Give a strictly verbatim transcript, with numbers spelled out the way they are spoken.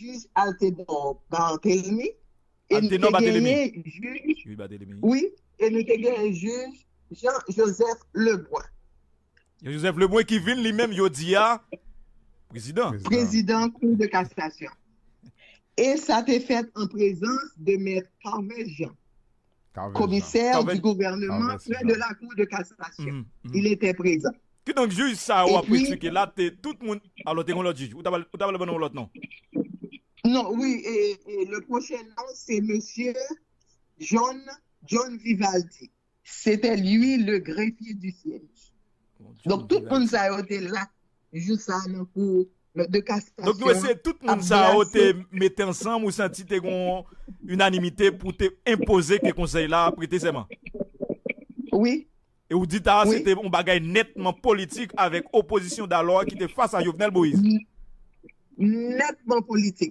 jij Altenor Barthélemy. E nou te genyen jij, wi, e nou te genyen jij Jean Joseph Lebrun. Jean Joseph Lebrun ki vin li menm jodi a prezidan. Prezidan Kou de Kasasyon. E sa te fèt an prezans de Mèt Carvez Jean, commissaire du gouvernement près de la Cour de cassation. Il était présent. Kidonk jij sa yo ap kritike la te tout moun, alò te gen lòt jij, ou ta pral ban nou lòt non? Non, wi, e, e le prochain nom se mesye John, John Vivaldi. C'était lui le greffier du siège. Donk tout moun sa yo te la jou sa nan kou de kasasyon. Donk nou eseye tout moun sa yo te mete ansanm, ou santi te gen yon inanimite pou te enpoze ke konsèy la prete sèman? Wi. E ou di ta se te yon bagay nètman politik avèk opozisyon dalò ki te fas a Jovenel Moïse? Nètman politik.